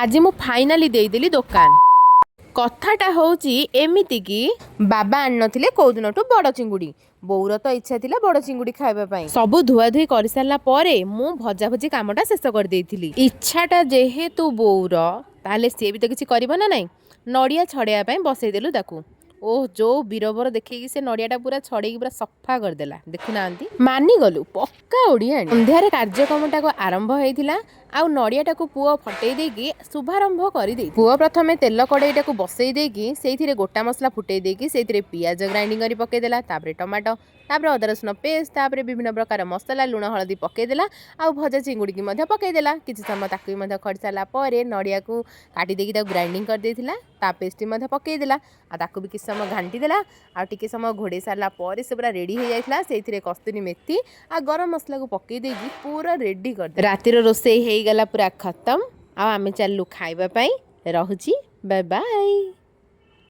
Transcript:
ଆଜି ମୁଁ ଫାଇନାଲି ଦେଇଦେଲି ଦୋକାନ। କଥାଟା ହେଉଛି ଏମିତି କି ବାବା ଆଣିନଥିଲେ କୋଉ ଦିନଠୁ ବଡ଼ ଚିଙ୍ଗୁଡ଼ି। ବୋଉର ତ ଇଚ୍ଛା ଥିଲା ବଡ଼ ଚିଙ୍ଗୁଡ଼ି ଖାଇବା ପାଇଁ। ସବୁ ଧୁଆଧୁଇ କରିସାରିଲା ପରେ ମୁଁ ଭଜାଭଜି କାମଟା ଶେଷ କରିଦେଇଥିଲି। ଇଚ୍ଛାଟା ଯେହେତୁ ବୋଉର, ତାହେଲେ ସିଏ ବି ତ କିଛି କରିବ ନା ନାହିଁ? ନଡ଼ିଆ ଛଡ଼େଇବା ପାଇଁ ବସେଇଦେଲୁ ତାକୁ। ଓହ, ଯୋଉ ବୀରବର ଦେଖେଇକି ସେ ନଡ଼ିଆଟା ପୁରା ଛଡ଼େଇକି ପୁରା ସଫା କରିଦେଲା, ଦେଖୁନାହାନ୍ତି। ମାନିଗଲୁ, ପକ୍କା ଓଡ଼ିଆଣୀ। ସନ୍ଧ୍ୟାରେ କାର୍ଯ୍ୟକ୍ରମଟାକୁ ଆରମ୍ଭ ହେଇଥିଲା ଆଉ ନଡ଼ିଆଟାକୁ ପୁଅ ଫଟେଇ ଦେଇକି ଶୁଭାରମ୍ଭ କରିଦେଇ, ପୁଅ ପ୍ରଥମେ ତେଲ କଡ଼େଇଟାକୁ ବସେଇ ଦେଇକି ସେଇଥିରେ ଗୋଟା ମସଲା ଫୁଟେଇ ଦେଇକି ସେଇଥିରେ ପିଆଜ ଗ୍ରାଇଣ୍ଡିଙ୍ଗ କରି ପକେଇଦେଲା। ତାପରେ ଟମାଟୋ, ତାପରେ ଅଦା ରସୁଣ ପେଷ୍ଟ, ତାପରେ ବିଭିନ୍ନ ପ୍ରକାର ମସଲା, ଲୁଣ, ହଳଦୀ ପକେଇଦେଲା ଆଉ ଭଜା ଚିଙ୍ଗୁଡ଼ିକି ମଧ୍ୟ ପକେଇଦେଲା। କିଛି ସମୟ ତାକୁ ବି ମଧ୍ୟ ଖଡ଼ି ସାରିଲା ପରେ ନଡ଼ିଆକୁ କାଟି ଦେଇକି ତାକୁ ଗ୍ରାଇଣ୍ଡିଙ୍ଗ କରିଦେଇଥିଲା, ତା ପେଷ୍ଟ ମଧ୍ୟ ପକେଇଦେଲା ଆଉ ତାକୁ ବି କିଛି ସମୟ ଘାଣ୍ଟି ଦେଲା। ଆଉ ଟିକେ ସମୟ ଘୋଡ଼େଇ ସାରିଲା ପରେ ସେ ପୁରା ରେଡ଼ି ହେଇଯାଇଥିଲା। ସେଇଥିରେ କସ୍ତୁରୀ ମେଥି ଆଉ ଗରମ ମସଲାକୁ ପକେଇ ଦେଇକି ପୁରା ରେଡ଼ି କରିଦେଲା। ରାତିର ରୋଷେଇ ହେଇଗଲା ପୁରା ଖତମ ଆଉ ଆମେ ଚାଲିଲୁ ଖାଇବା ପାଇଁ। ରହୁଛି, ବାଏ ବାଏ।